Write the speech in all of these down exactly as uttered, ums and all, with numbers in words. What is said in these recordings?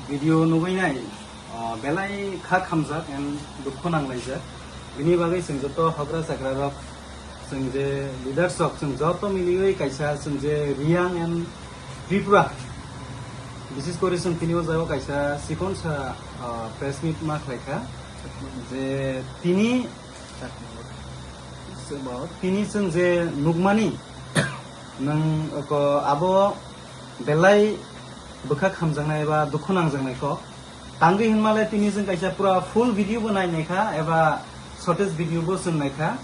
Video nugwi nai, ah, belai kha khamjak and dukhu nanglaijak. Bini bagwi chwng joto hokra chakra rok, chwng je leaders rok, chwng joto miliwi kaisa chwng je Reang and Tripura, bises kori chwng tini o jaga kaisa chikon sa, ah, press meet ma khlai kha. Je tini, tini chwng je nukmani, nwng ko abo belai bwkha khamjaknai ba dukhu nangjaknai kok. Tangwi hinmale tini chwng kaisa pura full video bo nai naikha eba shortest video bo chwng naikha.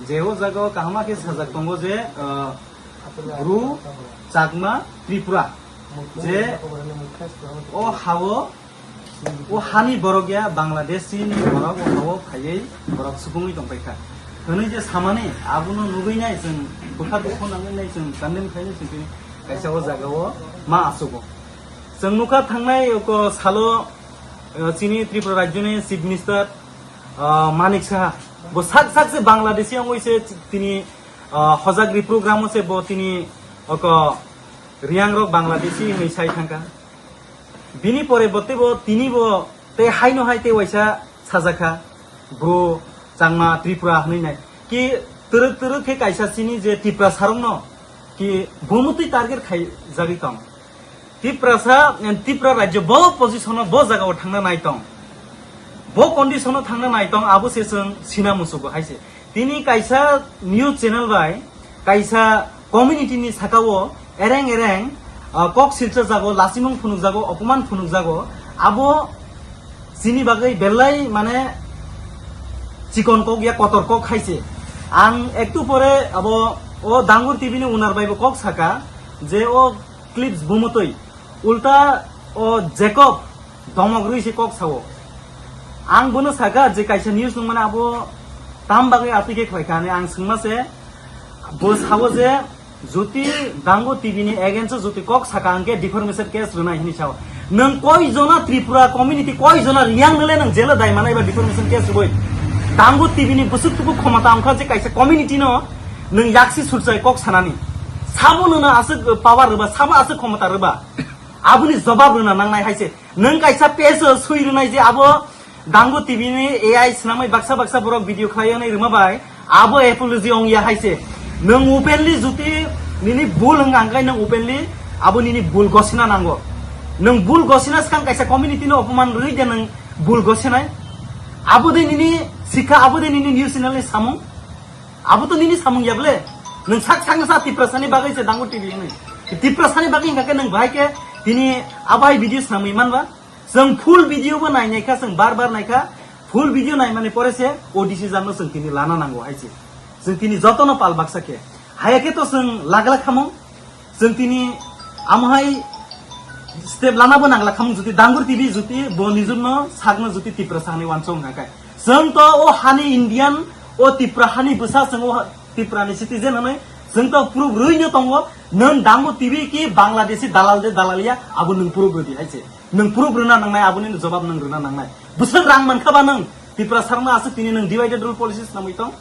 Je o jaga o kaham khe sajak tongo je, ah, Bru, Chakma, Tripura. Je o hao, o hani borok ya Bangladeshi ni borok o hao phaiwi borok sukungwi tongpaikha. Hwnwi je samani abono nugwi nai chwng bwkha dukhu nangwi nai chwng condemn khainai chwng tini kaisa o jaga o ma achugo. Chwng nukha thangnai oko salo, uh, chini Tripura rajyoni Chief Minister, uh, Manik Saha. Bo sak sak se Bangladeshi wngwi se tini, uh, Hojagri program o se bo tini oko Reang rok Bangladeshi hinwi sai thangkha. Bini pore bo tei bo tini bo tei haino hai tei waisa sajakha, Bru, Changma, Tripura hinwi nai. Ki twrwk twrwk khe kaisa chini je Tiprasa rokno ki bumutwi target khaijagwi tong. Tiprasa, em, Tripura rajyo bo position o bo jaga o thangna nai tong. Bo condition o thangna nai tong, abo se chwng sina musugo hai se. Tini kaisa news channel bai kaisa community ni saka o ereng ereng, ah, kok silcha jago, lasimung phunuk jago, opoman phunuk jago, abo chini bagwi belai mane chikon kok ya kotor kok hai se. Ang ektu pore abo o Dangur T V ni owner bai bo kok saka je o clips bumutwi. Ulta o Jacob domok rwi se kok sao. Ang bono saka je kaisa news nung mane abo tam bagwi atwi khe khlai kha hinwi ang swngma se. Bo sao je juti Dangu T V ni against o juti kok saka hwnkhe defamation case rwnai hinwi sao. Nwng koi jona Tripura community koi jona Reang nole nwng jelo dai manai ba defamation case rwui. Dangu T V ni bwswk tubu khomota wngkha je kaisa community no nwng yaksi surchai kok sanani. Sabo nwngno aswk power rwba, sabo aswk khomota rwba. Aboni jobab rwna nangnai hai se. Nwng kaisa page o sui rwnai je abo Dangu T V ni A I swnamwi baksa baksa borok video khlai wnai rwma bai abo apology ong ya hai se. Nwng openly juti nini bul wng ang khai nwng openly abo nini bul gosina nango. Nwng bul gosina swkang kaisa community no opoman rwui de nwng bul gosinai. Abo de nini sikha, abo de nini news channel ni samung. Abo to nini samung ya ble. Nwng sak sak sa Tiprasani bagwi se Dangu T V hwnwi. Tiprasani bagwi hingka khe nwng bahai khe tini abo hai video swnamwi manba. Chwng full video bo nai nai kha, chwng bar bar nai kha. Full video nai mani pore se o decision no chwng tini lana nango hai se. Chwng tini joto no pal baksa khe. Haya khe to chwng lagla khamung. Chwng tini amo hai step lana bo nangla khamung juti Dangur T V juti bo nijor no sak no juti Tiprasa hwnwi wansong hwnka khe. Chwng to o hani Indian, o Tipra hani bwsa chwng o ha-, Tipra ni citizen hwnwi chwng to proof rwino tongo. Nwng Dangu T V ki Bangladeshi dalal de dalal ya abo nwng proof rwdi hai se. Nwng proof rwna nangnai, aboni jobab nwng rwna nangnai. Bwswk rang mankha ba nwng Tiprasa rokno aswk tini nwng divided rule policy swnamwi tong.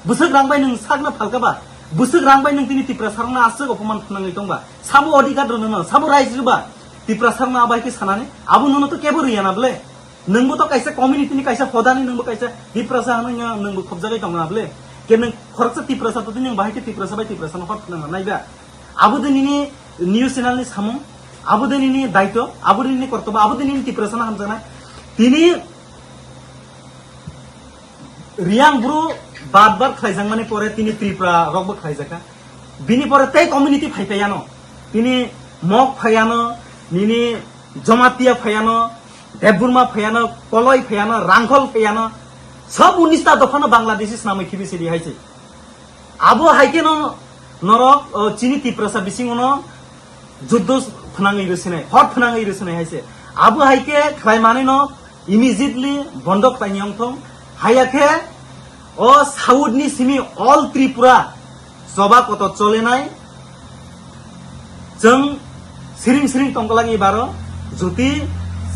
Bwswk rang bai nwng sakno phalka ba? Bwswk rang bai nwng tini Tiprasa rokno aswk opoman phnangwi tong ba? Sabo odhikar rwno no, sabo rights rw ba? Tiprasa rokno abo hai khe sanani? Abo nono to kebo rwya na ble? Nwngbo to kaisa community ni kaisa hodani, nwngbo kaisa Tiprasa hwnwi nwngbo khobjagwi tong na ble? Ke nwng khoroksa Tiprasa to tini nwng bahai khe Tiprasa bai Tiprasa no hor phnangna nai ba? Abo de nini news channel ni samung, abo de nini daito, abo de nini kortobo, abo de nini Tiprasa no hamjaknai. Tini Reang bru bar bar khlaijak mani pore tini Tripura rok bo khlaijakha. Bini pore tei community phai phaiano. Tini Mok phaiano, nini Jamatia phaiano, Debburma phaiano, Koloi phaiano, Rangkhol phaiano. Sob unista dophano Bangladeshi swnamwi khibi sidi hai se. Abo hai khe no norok, o, chini Tiprasa bisingo no juddo phnangwi rwsinai, hor phnangwi rwsinai hai se. Abo hai khe khlai manwi no immediately bondo khlaini wngthong. Haya khe o South ni simi all Tripura choba kotor cholenai. Chwng siring siring tongkha lagi baro, juti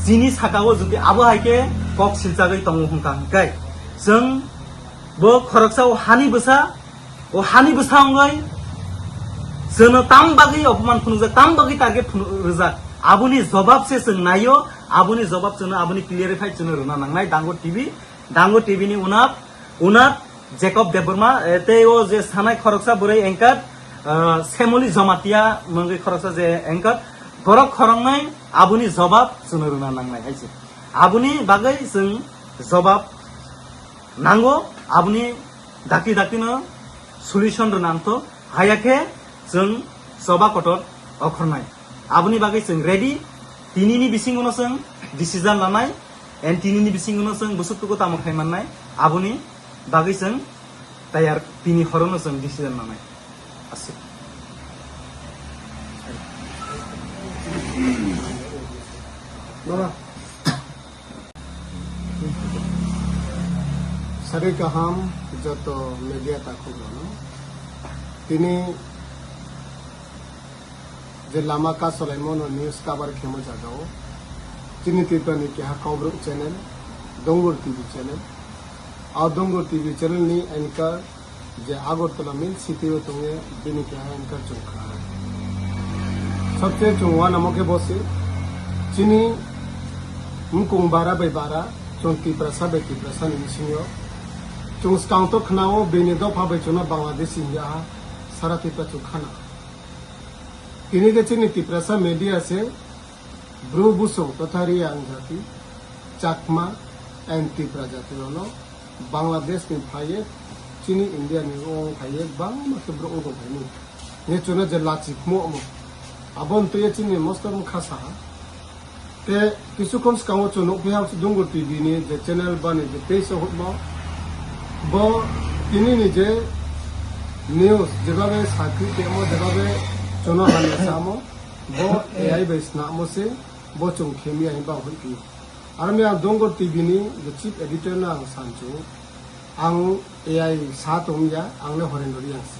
chini saka o juti abo hai khe kok silchagwi tongo hwnkha hwnkhe chwng bo khoroksa o hani bwsa, o hani bwsa wngwi chwngno tam bagwi opoman phunukjak, tam bagwi target phunu-, rwjak, aboni jobab se chwng naio. Aboni jobab chwngno, aboni clarify chwngno rwna nangnai Dango T V. Dango T V ni unap, unap Jacob Debbarma, eh, tei o je sanai khoroksa bwrwi anchor, ah, Semoli Jamatia mungwi khoroksa je anchor, borok khoroknai aboni jobab chwngno rwna nangnai hai se. Aboni bagwi chwng jobab nango, aboni dakti daktino solution rwna nangtho, haya khe chwng choba kotor okhornai. Aboni bagwi chwng ready, tinini bisingono chwng decision lanai, and tinini bisingono chwng bwswk tuku tamo khai mannai, aboni bagwi chwng tayar, tini horono chwng decision lanai. Aswk. Baba. Sari kaham joto media takhuk rano. Tini je lama kasolaimo no news cover khemo jagao. Chini Tripura ni keha Kokborok channel, Dongur T V channel. A Dongur T V channel ni anchor je Agartala main city o tongye bini keha anchor chwng kha. Sabse chwng uanamo khe bo se chini mukung bara bai bara, chwng Tiprasa bai Tiprasa ni bisingo chwng skang to khnao, bini dopha bai chwngno Bangladesh India ha sara Tripura chwng khana. Tini khe chini Tiprasa media se Bru Busong totha Riang jati, Chakma and Tipra jati rokno Bangladesh ni phaiye chini India ni wng phaiye bangma khe borok wng tong phaimani. Nge chwngno je lachi khmo omo. Aboni twiwi chini mosto wng kha saha. Te kisu khon swkango chwng nukphi ha Dongur T V ni je channel bani je page o hutmo. Bo tini ni je news jebabe sakri temo jebabe chwngno hamya samo. Bo A I bai snamo se, bo chwng khemya hinba hoi phi. Aro mi ang Dongur T V ni the chief editor no ang sanchu, ang A I sa tongya, ang le Horendra Riang se.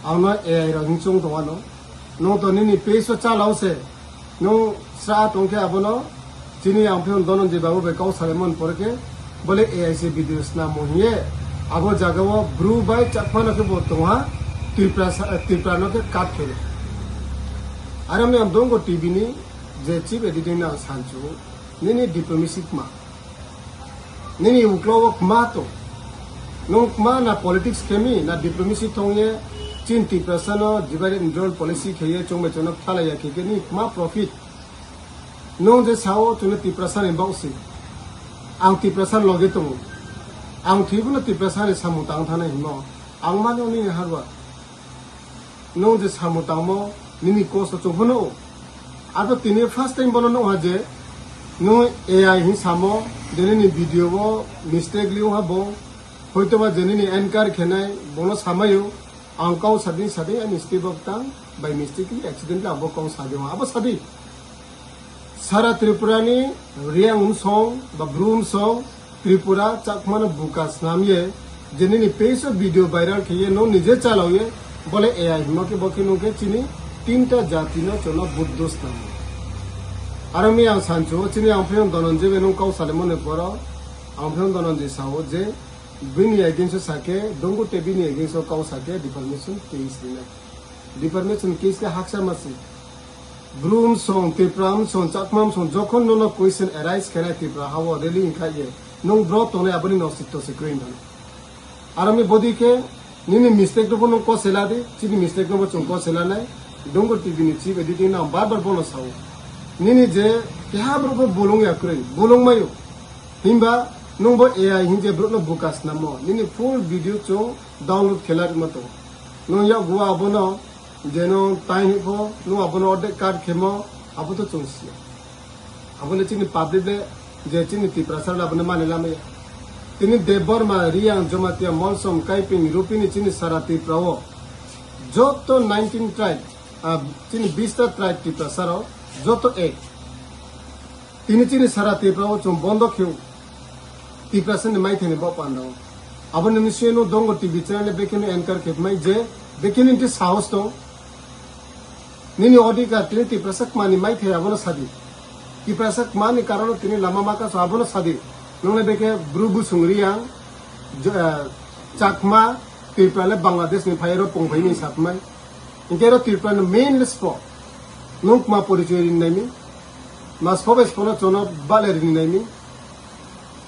Ang no A I rok hing chong tong ano. Nung to nini page o chalao se, nung sra tong khe abono, chini ang phiyo Dhananjay babu bai kau sale mon pore khe, bole A I se video snamo hiye, abo jaga o Bru bai Chakma no khe bo tong ha, Tripura sa-, Tripura no khe cut khe. Aro mi ang Dongur T V ni, je chief editor no ang sanchu, nini diplomacy kma. Nini uklo o kma to. Nung kma na politics khemi, na diplomacy thongye, chin Tiprasa no divide and rule policy kheye, chongbai chongno thalaya khe khe ni kma profit. Nung je sao chwngno Tiprasa ni bausi. Ang Tiprasa loge tongo. Ang thwibo no Tiprasa ni samung tang thana himo. Ang mano nini harwa. Nung je samung tangmo nini kosto chwng phano o. Abo tini first time bono nukha je nung A I hin samo je nini video o mistake liu ha bo. Hoito ba je nini anchor khenai bono samayo. Ang kau sadi sadi ani step up tang by mistake accidentally abo kau sadi abo sadi. Sara Tripura ni Riang wngsong ba Bru wngsong Tripura Chakma no buka snam ye je nini page o video viral khe ye no nije chalao ye bole A I himo khe bo khe nung khe chini tinta jati no chwngno buddo snam. Aro mi ang sancho chini ang phiyong Dhananjay bai nung kau salimo ni poro ang phiyong Dhananjay sao je bini against o sake Dongur T V ni against o kau sake defamation case rinai. Defamation case khe haksa masi. Bru wngsong, Tipra wngsong, Chakma wngsong, jokhon nono question arise khainai Tipra hao rally wngkha ye, nung bro tongnai aboni nosito se kwrwi wngkha. Aro mi bodi khe nini mistake no bo nung kosela di, chini mistake no bo chwng kosela nai. Dongur T V ni chief editing no ang bar bar bono sao. Nini je keha borok bo bolong ya kwrwi, bolong mayo. Himba nung bo A I hin je borok no buka snamo, nini full video chwng download khela rwma tongo. Nung yakgo abono je nung time hinpho nung abono ordek cut khemo, abo to chwng siya. Abo le chini public le je chini Tiprasa le abono mani lamaya. Tini Debbarma, Riang, Jamatia, Molsom, Kaiping, Rupini chini sara Tripura o joto nineteen tribe, ah, chini bista tribe Tiprasa rok joto ek. Tini chini sara Tripura o chwng bondo kheu. Tiprasa ni maithai ni bo panda o. Abo nini sino Dongur T V channel bekhe no anchor khe mai je bekhe ni ti sahos tong. Nini odhikar tini Tiprasa kma ni maithai abono sadi. Tiprasa kma ni karono tini lama maka so abono sadi. Nongle bekhe Bru Busung Riang, jo-, eh, Chakma, Tripura le Bangladesh ni phai ro pong phai ni satmai. Hingke ro Tripura ni main list po. Nung kma porichoy rin nai mi. Mas phobe siphono chono bale rini naimi.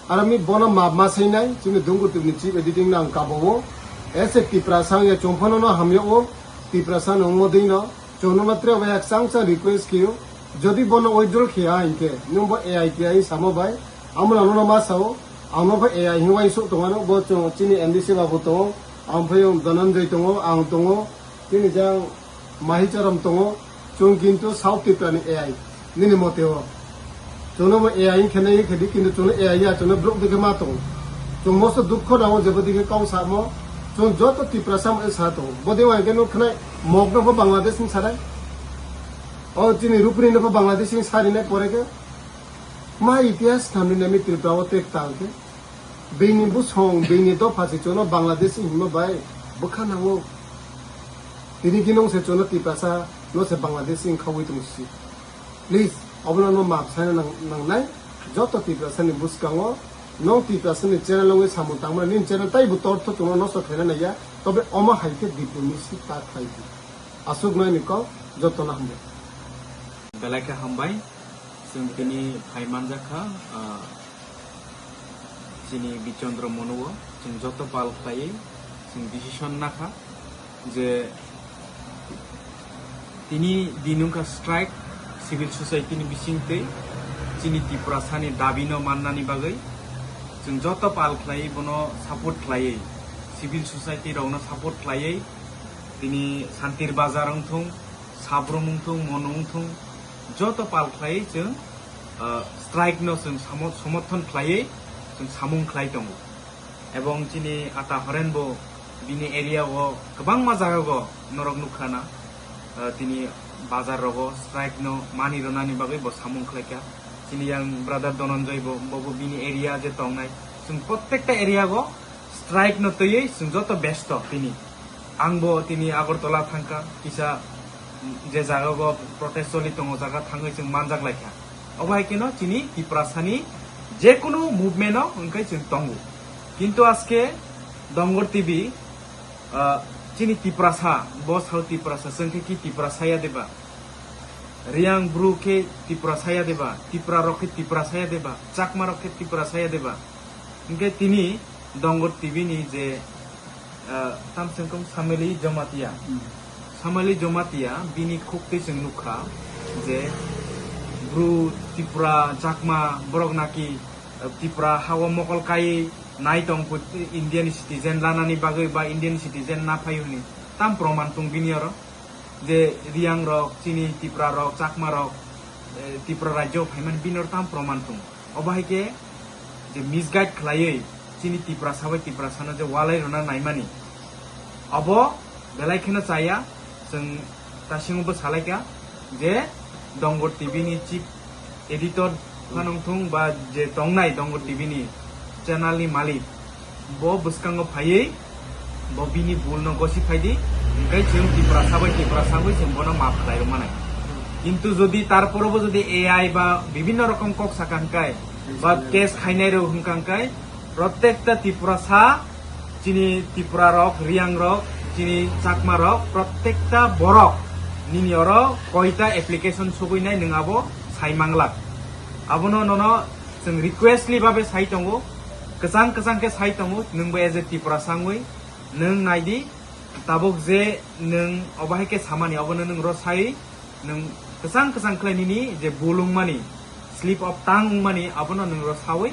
Aro mi bono map ma seinai, chini dungu tubni chief editing nang kabowo. Ese Tiprasa ya chongphano no hamyo o, Tiprasa no mo dei no. Chono matre bai ek chang chang request kiyo. Jodi bono withdraw khiya hinke, nung bo A I T I samo bai. Amo nang no ma sao, ang no bo A I hinwai sok tongano, bo chong chini M D C babu tongo, ang phayung Dhananjay tongo, ang tongo. Chini jang Mahicharam tongo, chwng kintu South Tripura ni A I, nini mote o. Chwngno bo A I wngkhe nai wngkhe di, kintu chwngno A I ya, chwngno borok dikhe ma tongo. Chwng moso dukho nango jebo dikhe kau samo, chwng joto Tiprasa mo sa tongo. Bodi wai khe nuk khnai mokno bo Bangladesh ni sarai. O chini rupri no bo Bangladesh ni sari nai pore khe. Ma itihas thamni nami Tripura o tek tang khe. Bini busong, bini dopha se chono Bangladesh hinma bai bwkha nango. Tini kinong se chono Tiprasa no se Bangladesh wng khaui tong si. Please, obono no map sana nang, nangnai. Joto Tiprasa ni bwskango, nong Tiprasa ni channel wngwi samung tangmani, nini channel taibo tortho chono nosto khaina naiya. Tobe omo hai khe diplomacy ta khlai di. Aswk nai ni kok, joto no hambai. Belai khe hambai. Chwng tini phai manjak kha, ah, chini Bichandra Monu o chwng joto pal khlaiwi chwng decision nakha je tini din wngkha strike civil society ni bisingtwi chini Tiprasa ni dabi no mannani bagwi chwng joto pal khlaiwi bono support khlaiwi civil society rok no support khlaiwi tini Santir Bazar wngthung, Sabrum wngthung, Monu wngthung, joto pal khlaiwi chwng, ah, strike no chwng samo-, somorthon khlaiwi chwng samung khlai tongo. Ebong chini Ata Horen bo bini area o kwbangma jaga o norok nukha na, ah, tini bazar rogo strike no mani rwnani bagwi bo samung khlaikha. Chini yang brother Dhananjay bo, bo, bo bini area je tongnai. Chwng prottekta area o strike no twiwi chwng joto besto tini. Ang bo tini Agartala thangkha, kisa je jaga o protest choli tongo, jaga thangwi chwng manjak laikha. Obo hai kheno chini Tiprasa ni jekunu movement o hwnkhe chwng tongo. Kintu aske Dongor T V, ah, chini Tiprasa, bo sao Tiprasa, chwng khe ki Tiprasa ya deba? Riang bru khe Tiprasa ya deba? Tipra rok khe Tiprasa ya deba? Chakma rok khe Tiprasa ya deba? Hwnkhe tini Dongor T V ni je, ah, tamsengkung Sameli Jomatia. Hmm. Sameli Jomatia bini khuktwi chwng nukha je bru Tipra, Chakma, borok naki, ah, Tipra hao mokol kai nai tong phu Indian citizen lanani bagwi ba Indian citizen na phai hwnwi tam proman tung bini oro. Je Riang rok, chini Tipra rok, Chakma rok, eh, Tipra rajyo phaimani bini oro tam proman tongo. Obo hai khe je misguide khlaiwi chini Tiprasa bai Tiprasa no je walai rwna naimani. Obo belai kheno chaya, chwng tasingo bo salaikha je Dongor T V ni chief editor phanang thung ba je tongnai Dongor T V ni channel ni malik, bo bwskango phaiwi bo bini bul no gosi phaidi, hwnkhe chwng Tiprasa bai Tiprasa bai chwng bono maaf khlai rwmanai. Kintu jodi tarpore bo jodi A I ba bibhinno rokom kok saka hwnkhe ba case khainai rw hwnkha hwnkhe, prottekta Tiprasa, chini Tipra rok, Riang rok, chini Chakma rok, prottekta borok nini oro koita application sogwinai nwng abo sai manglak. Abono nono chwng requestly babe sai tongo, kwchang kwchang khe sai tongo, nwngbo as a Tiprasa wngwi nwng naidi, tabuk je nwng obo hai khe samani obono nwng ro sai, nwng kwchang kwchang khlai nini je bul wngmani, slip of tongue wngmani, abono nwng ro sawi,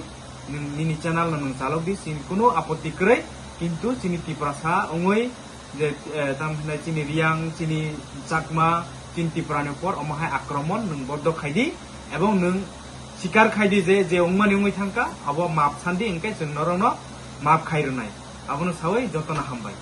nwng nini channel no nwng chalok di, chini kunu apotti kwrwi, kintu chini Tiprasa wngwi je, eh, tam hinai chini Riang, chini Chakma, chini Tipra ni upor omo hai akromon nwng boddo khai di, ebong nwng sikar khai di je, je wngmani wngwi thangkha, abo maap san di, hwnkhe chwng norokno maap khai rwnai. Abono sawi jotono hambai.